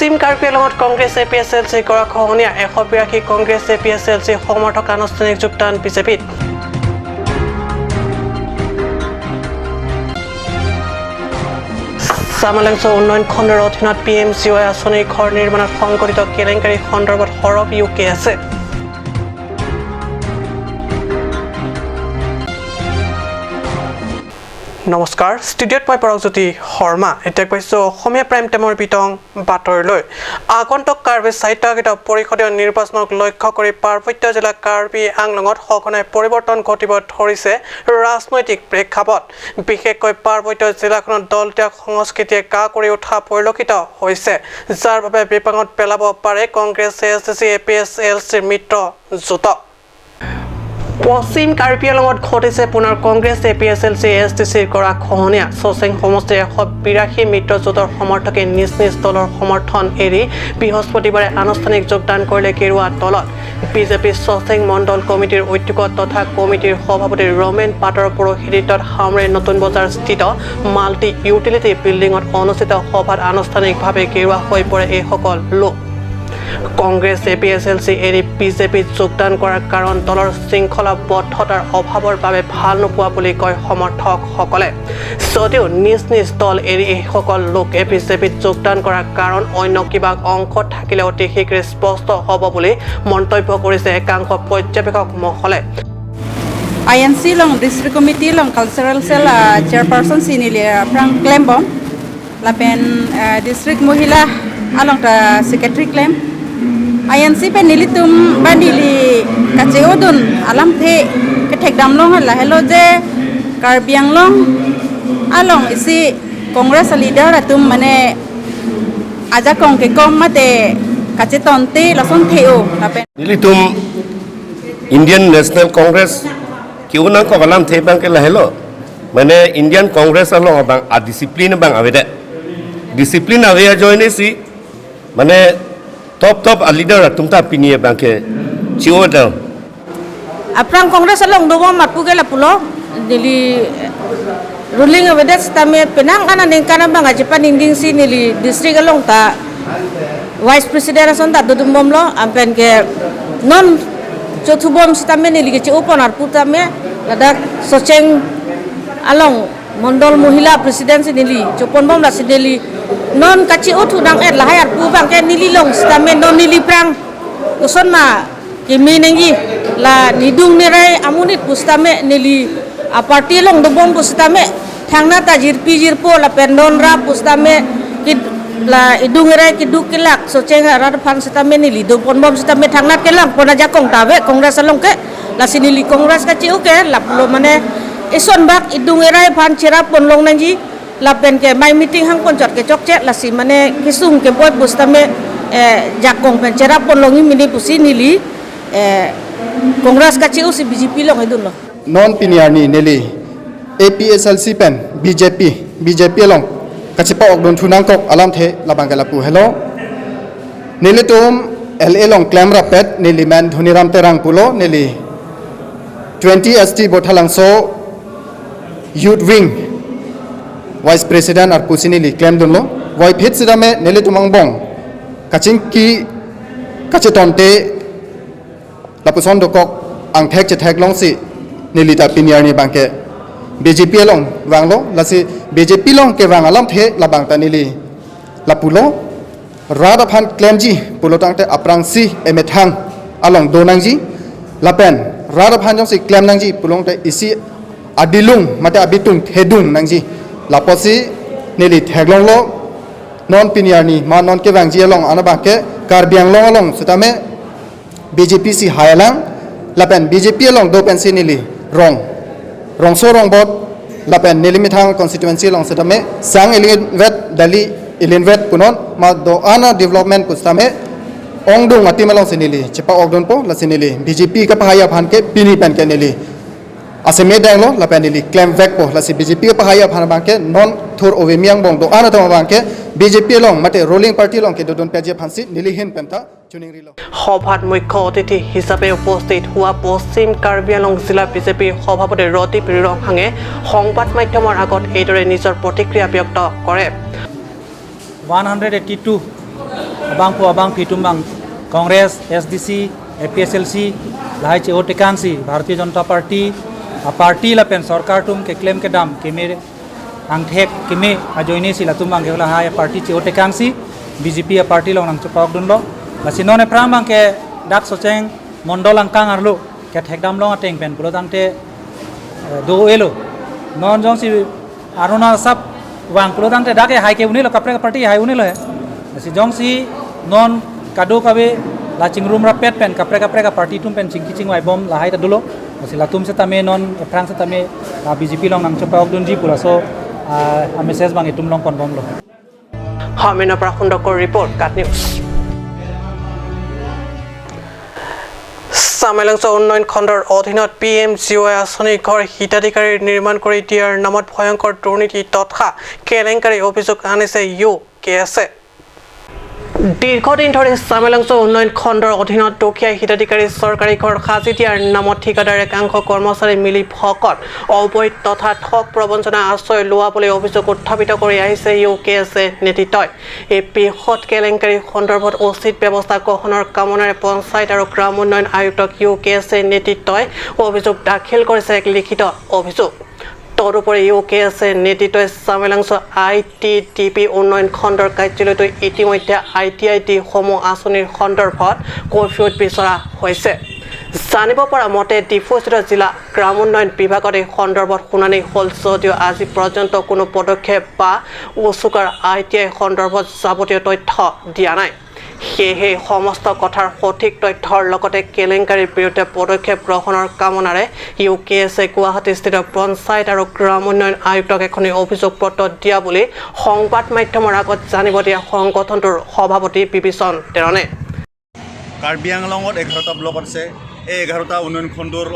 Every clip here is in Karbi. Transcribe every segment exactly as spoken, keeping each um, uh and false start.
পশ্চিম কাৰ্বি আংলঙত Congress A P S L চি কৰা খহনীয়া, এশ বিৰাশী Congress A P S L চি সমৰ্থক আনুষ্ঠানিক যোগদান বিজেপিত। চামালেংছ উন্নয়ন খণ্ডৰ অধীনত পি এম জি ৱাই আঁচনিৰ ঘৰ নিৰ্মাণত সংঘটিত কেলেংকাৰী সন্দৰ্ভত সৰব ইউ কে আছে। নমস্কাৰ, ষ্টুডিঅ'ত মই পৰকজ্যোতি শৰ্মা। এতিয়া পাইছো অসমীয়া প্ৰাইম টাইমৰ বিতং বাতৰিলৈ। আগন্তুক কাৰ্বি স্বায়ত্তশাসিত পৰিষদীয় নিৰ্বাচনক লক্ষ্য কৰি পাৰ্বত্য জিলা কাৰ্বি আংলঙত সঘনাই পৰিৱৰ্তন ঘটিব ধৰিছে ৰাজনৈতিক প্ৰেক্ষাপট। বিশেষকৈ পাৰ্বত্য জিলাখনত দল ত্যাগ সংস্কৃতিয়ে গা কৰি উঠা পৰিলক্ষিত হৈছে, যাৰ বাবে বিপাঙত পেলাব পাৰে Congress, A S D C, A P S L চিৰ মিত্ৰজোঁটক। পশ্চিম কাৰ্বি আংলঙত ঘটিছে পুনৰ Congress, A P S L C, A S D চিৰ কৰা খহনীয়া। চচেং সমষ্টিৰ এশ বিৰাশী মিত্ৰজোঁটৰ সমৰ্থকে নিজ নিজ দলৰ সমৰ্থন এৰি বৃহস্পতিবাৰে আনুষ্ঠানিক যোগদান কৰিলে গেৰুৱা দলত। বিজেপি চচেং মণ্ডল কমিটিৰ উদ্যোগত তথা কমিটিৰ সভাপতি ৰমেন পাটৰ পৌৰোহিত্যত হামৰে নতুন বজাৰস্থিত মাল্টি ইউটিলিটি বিল্ডিঙত অনুষ্ঠিত সভাত আনুষ্ঠানিকভাৱে গেৰুৱা হৈ পৰে এইসকল লোক। Congress, A P S L চি এৰি বিজেপিত যোগদান কৰাৰ কাৰণ দলৰ শৃংখলাবদ্ধতাৰ অভাৱৰ বাবে ভাল নোপোৱা বুলি কয় সমৰ্থকসকলে। যদিও নিজ নিজ দল এৰি এইসকল লোকে বিজেপিত যোগদান কৰাৰ কাৰণ অন্য কিবা অংশত থাকিলে অতি শীঘ্ৰে স্পষ্ট হ'ব বুলি মন্তব্য কৰিছে একাংশ পৰ্যবেক্ষক মহলে। I N C along, District Committee along, Cultural Cell, ah, Chairperson si neli, ah, aphrang klembom. Lapen, ah, District Mohila along ta Secretary klem. I N C pen nelitum ba neli kache-odun alamthe kethekdam long lahelo je Karbi Anglong along isi Congress leader atum mane ajakong kekom mate kachetonte lason the-o lapen. Nelitum Indian National Congress ke-o nangkok alamthe abang ke lahelo. Mane Indian Congress along abang a-discipline abang avedet. Discipline ave ajoine si mane top top a-leader atum ta pini abang ke che-o do. Aphrang Congress along dobom arpu ke lapulo, neli ruling avedet sitame penang aningkan abang ajepaningding si neli district along ta Vice President ason ta dodumbomlo, lapen ke non chothubom sitame neli ke che-opon arpu tame ladak Socheng along Mondol Mohila President si neli choponbom, lasi neli non kache-othu nang-et lahai arpu abang ke neli long sitame non neli aphrang kosonma keme nangji, la nidung nerai amonit pusitame neli a-party along dobom pusitame thangnat ta jirpi jirpo lapen non ra pusitame kid-, la idung erai keduk kelak Socheng arat aphan sitame neli doponbom sitame thangnat kelangpon ajakong ta ave Congress along ke, lasi neli Congress kache-o ke lapulo mane isonbak idung erai aphan cherapon long nangji. Lapen ke mai meeting hangpon chot ke chokche lasi mane kesung keboi pusitame, eh, jakong pen cherapon longji mini pusi neli, eh, Congress kache-o si B J P along edunlo. Non pini arni neli A P H L C pen B J P, B J P along kachepa-okdunthu nangkok alamthe labang ke lapu helo. Nelitum L A along klemrappet neli men Dhoniram Terang pulo, neli twenty S T Bothalangso Youth Wing Vice President arpu si neli klemdunlo. Voiphit sitame nelitum angbong kachingki kachetonte lapuson dokok angthek chethek longsi neli ta pini arni abang ke B J P along vanglo, lasi B J P along kevang alamthe labang ta neli lapulo. Rat aphan klemji pulotangte aphrangsi emethang along do nangji. Lapen rat aphan jongsi klem nangji pulotangte isi adilung mate abitung thedung nangji. Lapusi neli theklonglo non pini arni ma non kevangji along anabang ke Karbi Anglong along sitame B J P si hailang, lapen B J P along do pensi neli rong, rongso rongbot, lapen neli methang constituency along sitame sang ilinvet, dali ilinvet punon, ma do-an a-development pusitame ongdung atim alongsi neli chepa-okdunpo, lasi neli B J P kapahai aphan ke pini pen ke neli aseme denglo, lapen neli klemvekpo, lasi B J P kapahai aphan abang ke non thur ove mi angbong do-an atum abang ke B J P along mate ruling party along kedodun peji aphansi neli ahin pen ta chuning rilo. সভাত মুখ্য অতিথি হিচাপে উপস্থিত হোৱা পশ্চিম কাৰ্বি আংলং জিলা বিজেপিৰ সভাপতি ৰদীপ ৰিৰংহাঙে সংবাদ মাধ্যমৰ আগত এইদৰে নিজৰ প্ৰতিক্ৰিয়া ব্যক্ত কৰে। One hundred eighty-two Abangphu abangphi atum abang Congress, S D C, A P H L C, lahai che-o tekangsi Bharatiya Janata Party, a party lapen sorkar atum keklem kedam keme angthek keme ajoinesi latum abangke lahai party che-o tekangsi B J P a party along nangchepakdunlo. Lasi non ephrang abangke dak Socheng mondol angkang arlo kethekdam long ateng pen pulotangte, eh, do-elo. Non jongsi Aruna asap vang pulotangte dak ke hai ke un-elo, kaprek party hai un-elo he. Lasi jongsi non kadokave la chingrum rapet pen kaprek kaprek a party atum pen chingki chingvaibom lahai ta dolo. Lasi latum setame non ephrang setame, ah, B J P along nangchepakdunji pu laso, ah, a message abang itum along ponbomlo. Hamina Prakhundokor report, KAT News. চামেলাংছ উন্নয়ন খণ্ডৰ অধীনত P M G Y আঁচনি ঘৰ হিতাধিকাৰীৰ নিৰ্মাণ কৰি দিয়াৰ নামত ভয়ংকৰ দুৰ্নীতি তথা কেলেংকাৰী অভিযোগ আনিছে ইউ কে এছে। দীৰ্ঘদিন ধৰি চামেলাংছ উন্নয়ন খণ্ডৰ অধীনত দুখীয়া হিতাধিকাৰী চৰকাৰী ঘৰ সাজি দিয়াৰ নামত ঠিকাদাৰ একাংশ কৰ্মচাৰী মিলি ভকত, অবৈধ তথা ঠগ প্ৰবঞ্চনা আশ্ৰয় লোৱা বুলি অভিযোগ উত্থাপিত কৰি আহিছে ইউ কে এছে নেতৃত্বই। এই বৃহৎ কেলেংকাৰী সন্দৰ্ভত উচিত ব্যৱস্থা গ্ৰহণৰ কামনাৰে পঞ্চায়ত আৰু গ্ৰাম উন্নয়ন আয়ুক্তক ইউ কে এছে নেতৃত্বই অভিযোগ দাখিল কৰিছে এক লিখিত অভিযোগ। তদুপৰি ইউ কে এছে নেতৃত্বই চামেলাংছ আই টি ডি পি উন্নয়ন খণ্ডৰ কাৰ্যালয়টো ইতিমধ্যে আই টি আই ডি সমূহ আঁচনিৰ সন্দৰ্ভত কৈফিয়ত বিচৰা হৈছে। জানিব পৰা মতে, ডিফুস্থিত জিলা গ্ৰাম উন্নয়ন বিভাগত এই সন্দৰ্ভত শুনানি হ'ল যদিও আজি পৰ্যন্ত কোনো পদক্ষেপ বা উচুকাৰ আই টি আই সন্দৰ্ভত যাৱতীয় তথ্য দিয়া নাই। সেয়েহে সমস্ত কথাৰ সঠিক তথ্যৰ লগতে কেলেংকাৰীৰ বিৰুদ্ধে পদক্ষেপ গ্ৰহণৰ কামনাৰে ইউ কে এছে গুৱাহাটীস্থিত পঞ্চায়ত আৰু গ্ৰাম উন্নয়ন আয়ুক্তক এখনি অভিযোগ পত্ৰ দিয়া বুলি সংবাদ মাধ্যমৰ আগত জানিব দিয়ে সংগঠনটোৰ সভাপতি বিভীষণ তেৰণে। কাৰ্বি আংলঙত এঘাৰটা ব্লক আছে। এই এঘাৰটা উন্নয়ন খণ্ডৰ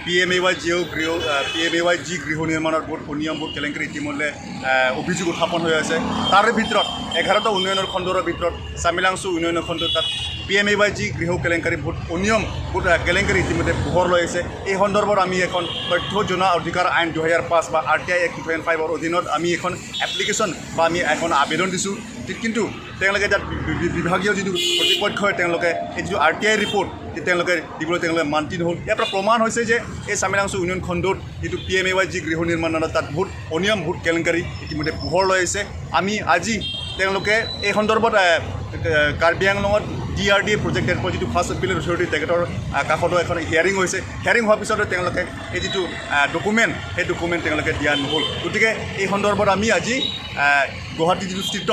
P M A Y G গৃহ, আহ, P M A Y G গৃহ নিৰ্মাণৰ বহুত অনিয়ম, বহুত কেলেংকাৰী ইতিমধ্যে, আহ, অভিযোগ উত্থাপন হৈ আছে। তাৰে ভিতৰত এঘাৰটা উন্নয়নৰ খণ্ডৰ ভিতৰত চামেলাংছ উন্নয়ন খণ্ডত তাত P M A Y G গৃহ কেলেংকাৰী বহুত অনিয়ম, বহুত, আহ, কেলেংকাৰী ইতিমধ্যে পোহৰ লৈ আছে। এই সন্দৰ্ভত আমি এখন তথ্য জনা অধিকাৰ আইন দুহেজাৰ পাঁচ বা R T I act two thousand ফাইভৰ অধীনত আমি এখন এপ্লিকেশ্যন বা আমি এখন আবেদন দিছোঁ। কিন্তু তেওঁলোকে তাত বি-, বি-, বিভাগীয় যিটো কৰ্তৃপক্ষই তেওঁলোকে এই যিটো আৰ টি আই ৰিপৰ্ট যে তেওঁলোকে দিবলৈ তেওঁলোকে মান্তি নহ'ল। ইয়াৰ পৰা প্ৰমাণ হৈছে যে এই চামেলাংছ উন্নয়ন খণ্ডত যিটো P M A Y G গৃহ নিৰ্মাণ নামত তাত বহুত অনিয়ম, বহুত কেলেংকাৰী ইতিমধ্যে পোহৰ লৈ আহিছে। আমি আজি তেওঁলোকে এই সন্দৰ্ভত, এ, এ, কাৰ্বি আংলঙত D R D A project এডৰ যিটো ফাৰ্ষ্ট এপিলেট অথৰিটি তেখেতৰ, আ, কাষতো এখন হিয়াৰিং হৈছে। হিয়াৰিং হোৱাৰ পিছতে তেওঁলোকে এই যিটো, আ, ডকুমেণ্ট, সেই ডকুমেণ্ট তেওঁলোকে দিয়া নহ'ল। গতিকে এই সন্দৰ্ভত আমি আজি, আ, গুৱাহাটী যিটো স্থিত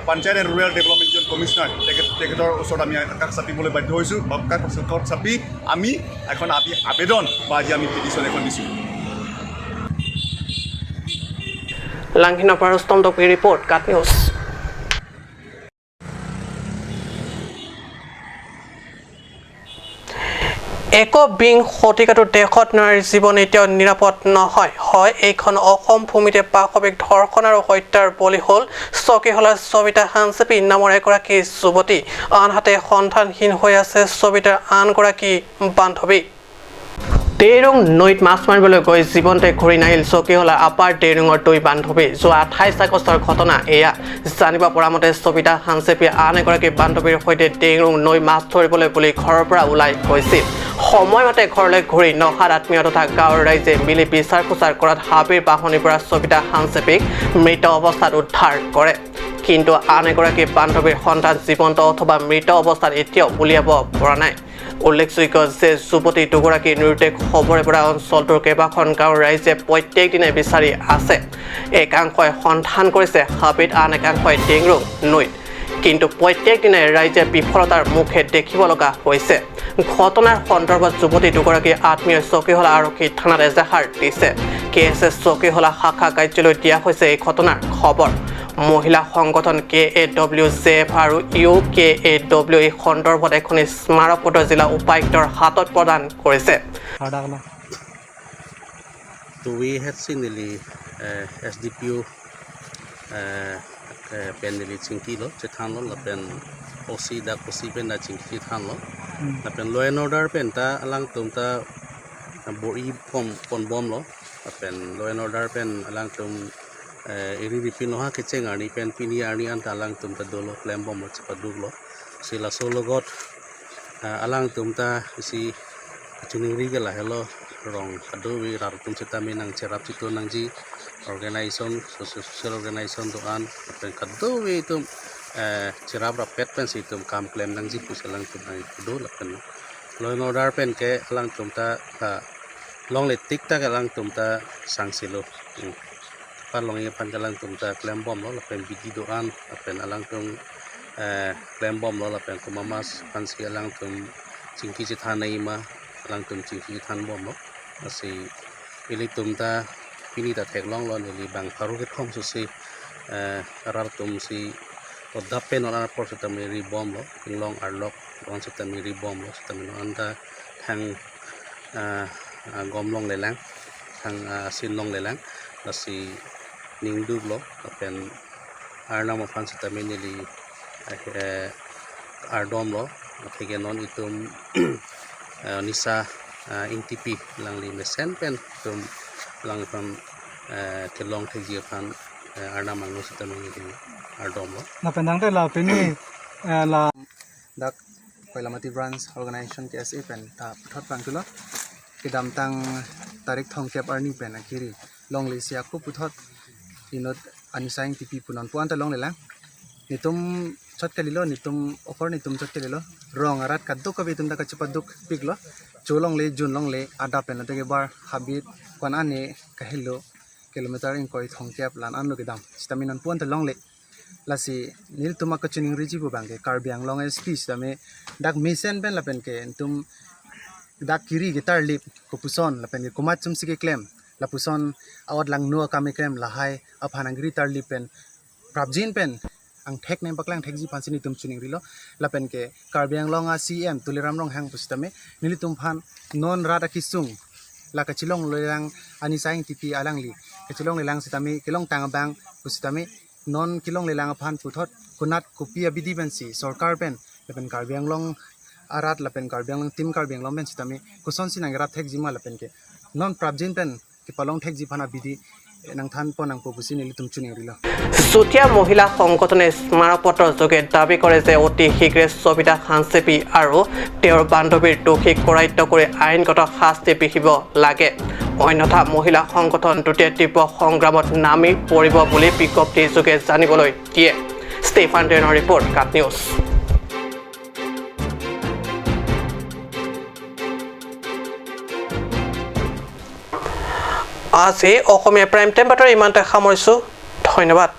panchayat and rural development joint commissioner তেখেত, তেখেতৰ ওচৰত আমি কাষ চাপিবলৈ বাধ্য হৈছোঁ বা কাষ, কাষ চাপি আমি এখন আবি-, আবেদন বা আজি আমি পিটিশ্যন এখন দিছোঁ। লাংহিনৰ পৰা ৰুস্তম টকীৰ ৰিপৰ্ট, কাট নিউজ। একবিংশ শতিকাতো দেশত নাৰীৰ জীৱন এতিয়াও নিৰাপদ নহয়। হয়, এইখন অসম ভূমিতে পাশৱিক ধৰ্ষণ আৰু হত্যাৰ বলি হ'ল চকীহোলাৰ সবিতা হানচেপী নামৰ এগৰাকী যুৱতী। আনহাতে সন্ধানহীন হৈ আছে সবিতাৰ আনগৰাকী বান্ধৱী। দেইৰং নৈত মাছ মাৰিবলৈ গৈ জীৱনতে ঘূৰি নাহিল চকীহোলা আপাৰ দেইৰঙৰ দুই বান্ধৱী। যোৱা আঠাইছ আগষ্টৰ ঘটনা এয়া। জানিব পৰা মতে, সবিতা হানচেপী আন এগৰাকী বান্ধৱীৰ সৈতে দেইৰং নৈ মাছ ধৰিবলৈ বুলি ঘৰৰ পৰা ওলাই গৈছিল। সময়মতে ঘৰলৈ ঘূৰি নহাত আত্মীয় তথা গাঁৱৰ ৰাইজে মিলি বিচাৰ খোচাৰ কৰাত হাবিৰ বাহনিৰ পৰা সবিতা হানচেপীক মৃত অৱস্থাত উদ্ধাৰ কৰে। কিন্তু আন এগৰাকী বান্ধৱীৰ সন্ধান জীৱন্ত অথবা মৃত অৱস্থাত এতিয়াও উলিয়াব পৰা নাই। উল্লেখযোগ্য যে যুৱতী দুগৰাকী নিৰুদ্দেশ হ'বৰে পৰা অঞ্চলটোৰ কেইবাখন গাঁৱৰ ৰাইজে প্ৰত্যেক দিনে বিচাৰি আছে। একাংশই সন্ধান কৰিছে হাবিত, আন একাংশই দেইৰং নৈত। কিন্তু প্ৰত্যেক দিনে ৰাইজে বিফলতাৰ মুখে দেখিব লগা হৈছে। ঘটনাৰ সন্দৰ্ভত যুৱতী দুগৰাকীৰ আত্মীয়ই চকীহোলা আৰক্ষী থানাত এজাহাৰ দিছে। কে এছ এ চকীহোলা শাখা কাৰ্যালয়ত দিয়া হৈছে এই ঘটনাৰ খবৰ। মহিলা সংগঠন কে এ ডব্লিউ জে এফ আৰু ইউ কে এ ডব্লিউ এই সন্দৰ্ভত এখন স্মাৰক পত্ৰ জিলা উপায়ুক্তৰ হাতত প্ৰদান কৰিছে। Tuwi het si neli, eh, S D P O, eh, eh, pen neli chingkilo, chethanlo, lapen O C dak O C pen dak chingki chethanlo. Hmm. Lapen law and order pen ta alangtum ta bor-i pon, ponbomlo. Lapen law and order pen alangtum Eh, eri ripin oha kecheng arni pen pini arni anta alangtum ta dolo, klembomlo, chepaduklo. Si laso alogot, eh, alangtum ta isi kachiningri ke lahelo, rong kadokave rat atum sitame nangcherap chitu nangji, organization, social, social organization do-an, lapen kadokave itum, eh, cherap rappet pensi itum kam klem nangji pusi alangtum nangkedo lapen law and order pen ke alangtum ta, ah, longle tik ta ke alangtum ta sangsilo. Hmm. Palong aphan ke alangtum ta klembomlo lapen bidi do-an lapen alangtum, eh, klembomlo lapen komat ma aphansi alangtum chingki chethan nangji ma alangtum chingki chethanbomlo. Lasi ilitum ta pini ta theklonglo, neli bang pharo kethom susi, eh, rat atum si odap pen non apor sitame ribomlo, inglong arlok non sitame ribomlo, sitame non anta thang, ah, ah, gom longlelang, thang, ah, sin longlelang, lasi ningduklo, lapen Arnam aphan sitame neli, eh, ardomlo, atheke non itum, eh, Nisa, eh, Ingtipi alangli mesen pen itum alangphan, eh, kelong thekji aphan, eh, Arnam angno sitame neli ardomlo. Lapen tangte la pini, eh, la dak Koilamati Branch Organization K S A pen ta puthot pangtulo. Kedamtang tarik thomkep arni pen akiri longle isi ako puthot inut Anisa Ingtipi pu nonpu anta longlelang. Netum chot kalilo, netum okor netum chot kalilo. Rong arat kadokave atum ta kachepadukpiklo. Cho longle, jun longle, adap pen ateke bar habit ko-an ane kahelo kilometer ingkoi thomkep la-an anlo kedam. Sitame nonpu anta longle. Lasi nelitum akachiningriji pu abang ke Karbi Anglong S P sitame dak mesen pen lapen ke netum dak kiri ketarlip kopuson lapen ke komat chumsi keklem lapuson a-ot langno akam keklem lahai aphan angkiri tarlip pen prapjin pen angthek nangpaklang thekji aphansi netum chiningrilo. Lapen ke Karbi Anglong a C M Tuliram Ronghang pusitame nelitum aphan non rat akisung la kachelonglelang Anisa Ingtipi alangli kachelonglelang sitame kelongtang abang pusitame non kelonglelang aphan puthot konat kopi abidi pensi sorkar pen lapen Karbi Anglong arat lapen Karbi Anglong Team Karbi Anglong pen sitame kosonsi nangkerap thekji ma lapen ke non prapjin pen kepalong thekji aphan abidi, eh, nangthanpon nangpo pusi nelitum chiningrilo. Chutia মহিলা সংগঠনে স্মাৰকপত্ৰ যোগে দাবী কৰে যে অতি শীঘ্ৰে সবিতা হানছেপী আৰু তেওঁৰ বান্ধৱীৰ দোষীক কৰায়ত্ব কৰি আইনগত শাস্তি বিহিব লাগে, অন্যথা মহিলা সংগঠন দুটিয়ে তীব্ৰ সংগ্ৰামত নামি পৰিব বুলি বিজ্ঞপ্তি যোগে জানিবলৈ দিয়ে। ষ্টেফান ডেনৰ ৰিপৰ্ট, কাট নিউজ। আজি অসমীয়া প্ৰাইম টাইম বাতৰি ইমানতে সামৰিছো। ধন্যবাদ।